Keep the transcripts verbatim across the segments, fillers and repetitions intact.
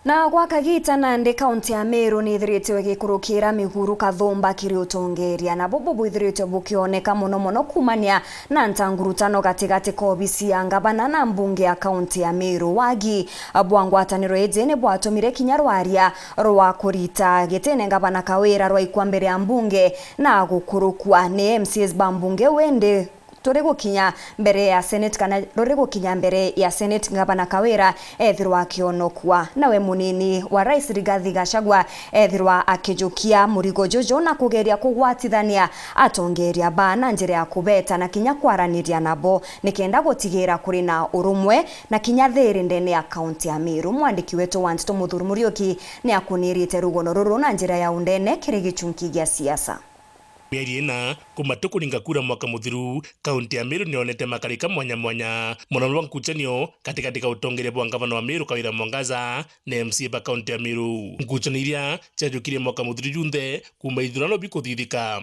Na gwa kagiita nandi, kaunti ya Meru niithiritwe igikurukira Miguru Kathumba kiri utongeria, na bubu bwithiritwe bukioneka mono mono kuumania na ntangurutano gatigati ka obisi ya ngavana na mbunge ya kaunti ya Meru. Wagi bwa ngwataniro iji ni bwatumire kinya rwaria rwa kurita gitine ngavana Kawira rwaikwa mbere ya mbunge na gukurukwa ni M C As ba mbunge, windi turi gukinya mbere ya Senate, kana ruri gukinya mbere ya Senate, Ngavana Kawira ethirwa akionokua. Nawe munini wa Rais Rigathi Gachagua ethirwa akijukia murigo juju na kugeria kugwatithania atongeria baa na njira ya kubeta na kinya kwaraniria nabo, nikenda gutigira kuri na urumwe na kinya thiri ndene ya kaunti ya Meru. Mwandiki wetu wa nteto Muthuri Muriuki ni akunirite rugono ruru na njira ya undene kiri gichunki gia siasa. Mieri ina kuma tukuringa kura mwaka muthiru, kaunti ya Meru nionete makarika mwanya mwanya, mono rwa nkuchanio gatigati ka utongeria bwa ngavana wa Meru Kawira Mwangaza na M C A ba kaunti ya Meru. Nkuchanio iria ciajukirie mwaka muthiru junthe kuma ithurano bikuthithika.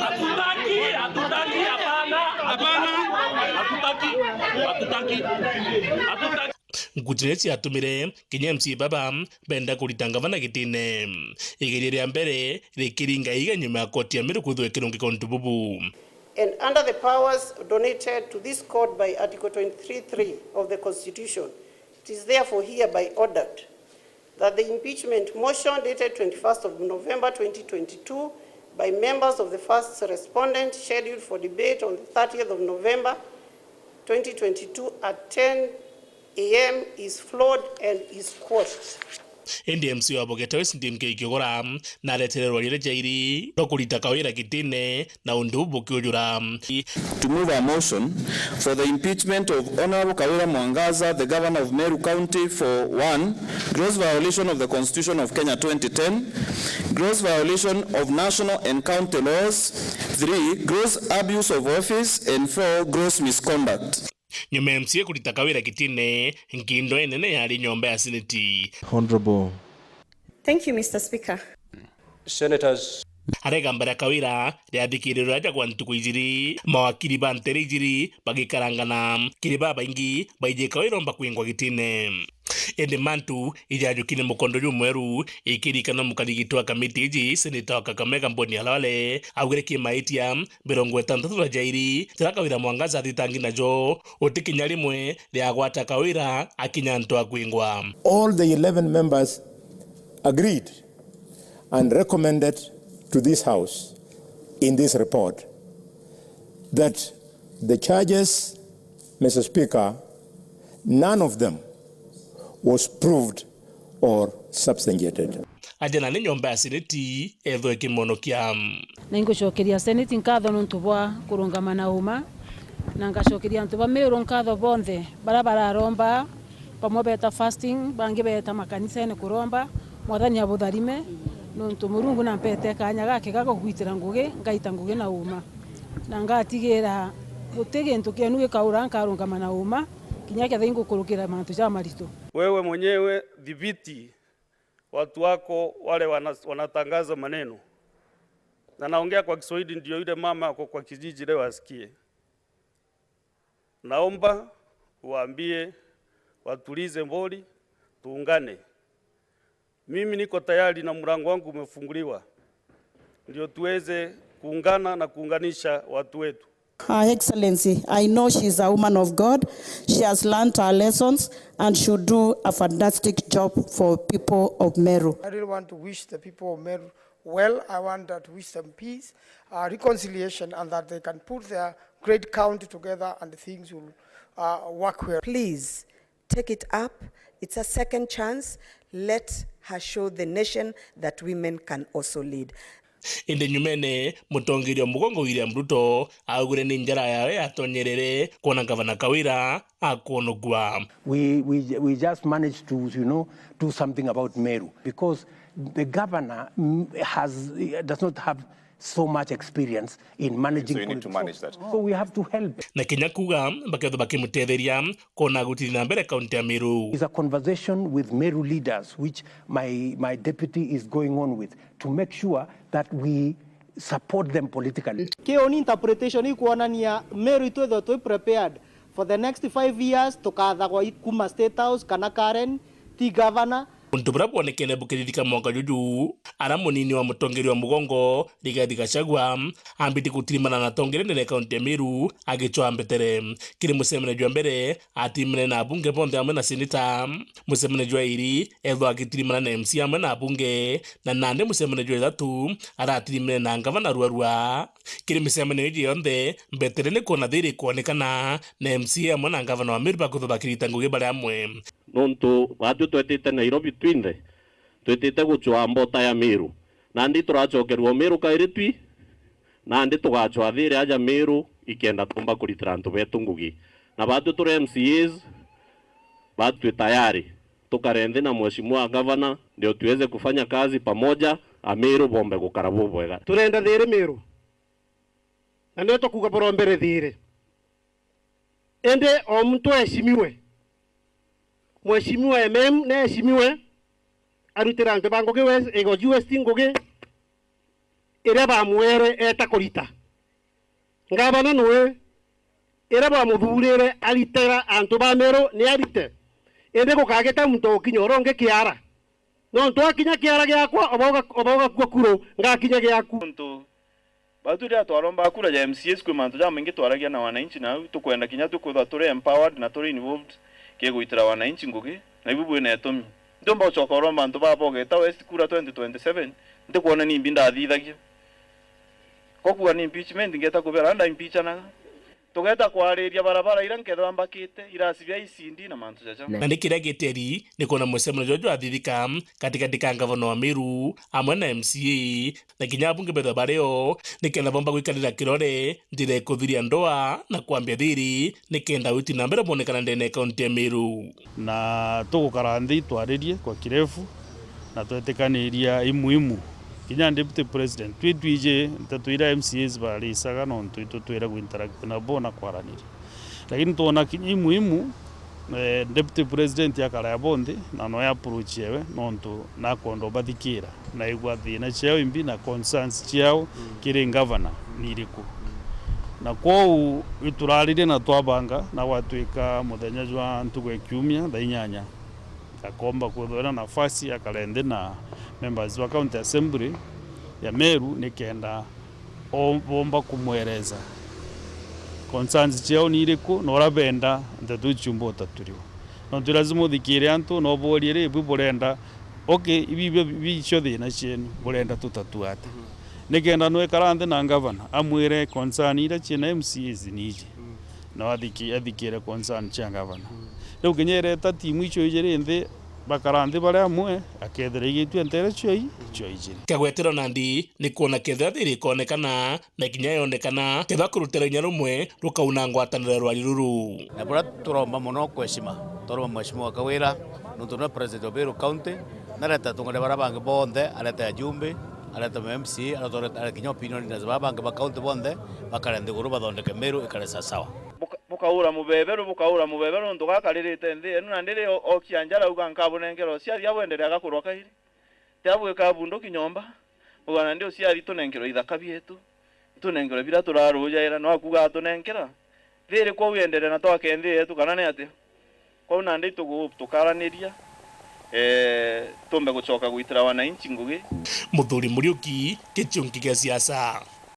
Hatutaki, hatutaki, hapana, hapana. Hatutaki, hatutaki, hatutaki. Nkuchanio ciatumire kinya M C A baba benda kurita ngavana gitine. Igeria ria mbere rikiringa iga nyuma ya koti ya Meru kwithwa ikirungika untu bubu. And under the powers donated to this court by Article twenty-three three of the Constitution, it is therefore hereby ordered that the impeachment motion dated twenty-first of November twenty twenty-two by members of the first respondent, scheduled for debate on the thirtieth of November twenty twenty-two at ten A M is flawed and is quashed. Indi M C A wa Bugeta West, Ndimke Ikiogora, naretere rwaria ria jairi rwa kurita Kawira gitine na untu bubu bukiujura. To move a motion for the impeachment of Honourable Kawira Mwangaza, the Governor of Meru County, for one, gross violation of the Constitution of Kenya twenty ten, gross violation of national and county laws, three, gross abuse of office, and four, gross misconduct. Nyuma ya M C A kurita Kawira gitine, nkindo inene yari nyomba ya Seneti. Honourable. Thank you, Mister Speaker. Senators. Arega mbere ya Kawira riathikiriro riaja gwa ntuku ijiri, mawakiri ba ntere ijiri bagikarangana, kiri babaingi baiji Kawira omba kwingwa gitine. Indi mantu ijajukire mukondo jumweru, ikirikana mukarigitwa kamiti iji, Seneta wa Kakamega Boni Khalwale augire kimaitia mirongo itantatu na jairi, jara Kawira Mwangaza athitangi najo, uti kinya rimwe riagwata Kawira akinya antu a kwingwa. All the eleven members agreed and recommended to this House in this report that the charges, Mister Speaker, none of them was proved or substantiated. Aja na ni nyomba ya Seneti ethwe ikimonokia. Na ingucokeria Seneti nkatho nuntu bwa kurungama na uma, na ngacokeria antu ba Meru nkatho bonthe bara bararomba, bamwe beeta fasting, bangi beeta makanisene kuromba, Mwathani abutharime, nuntu Murungu nampete kanya gaki ga kugwitira ngugi, ngaita ngugi na uma. Na ngatigira guti gintu kienu gikaura, nkarungama na uma, kinya kethira ingukurukira mantu jamaritu. Wewe mwenyewe dhibiti watu wako wale wana-, wanatangaza maneno. Na naongea kwa Kiswahili ndio yule mama ako kwa kijiji leo asikie. Naomba uwaambie watulize mboli, tuungane. Mimi niko tayari na mlango wangu umefunguliwa, ndio tuweze kuungana na kuunganisha watu wetu. Her Excellency, I know she is a woman of God. She has learnt her lessons and should do a fantastic job for people of Meru. I really want to wish the people of Meru well. I want to wish them peace, uh, reconciliation, and that they can put their great county together and things will, uh, work well. Please, take it up. It's a second chance. Let her show the nation that women can also lead. Indi nyumene, mutongeria wa mugongo William Ruto augire ni njara yawe yatonyerere kwona Gavana Kawira akwonokua. We, we, we just managed to, you know, do something about Meru because the governor, mm, has, does not have so much experience in managing So you need to politics. manage that. So we have to help. Na kinya kuuga bakethwa bakimutetheria kwona agutithia na mbere kaunti ya Meru. Is a conversation with Meru leaders, which my, my deputy is going on with, to make sure that we support them politically. Kiu ni interpretation ikwonania Meru itwithwe twi prepared for the next five years, tukathagwa i-, kuma State House kana Karen, ti governor. Untu buria bwonekene bukithithika mwaka juju, ara munini wa mutongeria wa mugongo, Rigathi Gachagua, ambite gutirimana na atongeria ndene ya kaunti ya Meru, agicwaa mbetere. Kiri mucemanio jwa mbere, atirimane na abunge bonthe amwe na seneta. Mucemanio jwa iri, ethwa agitirimana na M C A amwe na abunge, na nandi mucemanio jwa ithatu, aratirimane na ngavana ruarua. Kiri micemanio iji yonthe, mbetere ni kwona thiri ikwonekana, na M C A amwe na ngavana wa Meru bakwithwa bakirita ngugi bari amwe. Nontu baatwi twetite Nairobi twinthe, twitite gucwaa mbota ya Meru. Nandi turacokerua Meru kairi twi, nandi tugacwaa thiri aja Meru ikenda tuumba kuritira antu betu ngugi. Na baatwi turi M C As, baatwi tayari tukare nthi na mheshimiwa gavana, ndio tuweze kufanya kazi pamoja, Ameru bombe gukara bubwega. Turenda thiri Meru, na nio tukuuga burombere thiri. Indi o muntu aheshimiwe. Mheshimiwa M M naheshimiwe, arutire antu ba Ngugi West, Igoji West ngugi iria bamwere eta kurita. Ngavana nwe, iria bwamuthurire aritira antu ba Meru ni arite. Indi gukagita muntu ukinya uria ungi kiara. Nontu akinya kiara giakwa, oba uga-, oba ugakua kuru, ngakinya giaku. Nontu baatwi riria twarombaga kura ja M C As, kwi mantu jamaingi twaragia na wananchi, nau tukwenda kinya twi kwithwa turi empowered na turi involved kigwitira wananchi ngugi, na ibu bwina itumi. Ntiumba gucoka uromba antu baba Ogeta West kura twenty twenty-seven, ntikwona nimbi ndathithagia. Kokuga ni impeachment, ngeta kubera nda impeachanaga. Tugeta kwariria barabara iria nkethirwa mbakite, irasi bia icindi na mantu jaja. Na ni kiria giteri ni kwona mucemanio juju jwathithika gatigati ka ngavana wa Meru amwe na M C A, na kinya abunge bethwa bario, nikenda bomba gwikarira kirore njira ikuthiria ndoa na kwambia thiri, nikenda witi na mbere bwonekana ndene ya kaunti ya Meru. Na tugukara nthi twaririe kwa kirefu, na twetikaniria i muhimu. Kinya Deputy President, twi twiji nteto iria M C As baricaga nontu itutwire guinteract nabo na kwaraniria. Lakini twona kinya i muhimu, eh, Deputy President akara abo nthi, na noe approach ewe, nontu nakwenda ubathikira, na igua thina ciao imbi na concerns ciao kiri ngavana ni iriku. Na kwou ituraririe na twabanga, na gwatwika muthenya jwa ntuku ya kiumia thaa inyanya, akomba kwithwa ena nafasi akare nthi na members ba County Assembly ya Meru, nikenda o-, bomba kumwereza concerns ciao ni iriku, na uria benda nteto iu ciumba utaturiwa. Nontu lazima uthikire antu, na uborie, ri, ibu burenda, okay, ibi, ibi, ibi icio thina cienu, burenda tutatue atia? Nikenda nwekara nthi na ngavana, amwire concern iria ciina M C As ni iji. Na athiki-, athikire concern cia ngavana. Riu kinya ireta timu icio ijiri nthi, bakara nthi bari amwe, akethira igitue ntere cio i-, cio ijiri. Kagwetero nandi ni kwona kethira thiri ikonekana, na kinya yonekana, kethira kurutira inya rumwe rukauna ngwataniro ya rwari ruru. Na buria turomba mono kweshima, turomba Mheshimiwa Kawira, nontu niwe President wa Meru County, nareta atongania baria bangi bonthe, areta ajumbe, areta ma M C A, areta, areta kinya opinion leaders baria bangi ba county bonthe, bakare nthiguru bathondeke Meru ikare sawasawa. Buka-, bukaura mubeberu, bukaura mubeberu, nontu gakaririte nthi enu, na ndiri o-, okia njara auga, "Nkabunenkera uciathi, abwenderea gakurwa kairi." Ti abwika bunduki nyomba, uga, "Nandi uciathi tunenkerwe ithaka bietu, tunenkerwe biria turarujaira, no akuga atunenkera. Thiri kwou yenderea na twake nthi yetu, kana ni atia?" Kwou nandi tugu-, tukaraniria, eh, tumbe gucoka gwitira wananchi ngugi. Muthuri Muriuki, Gichunki gia siasa.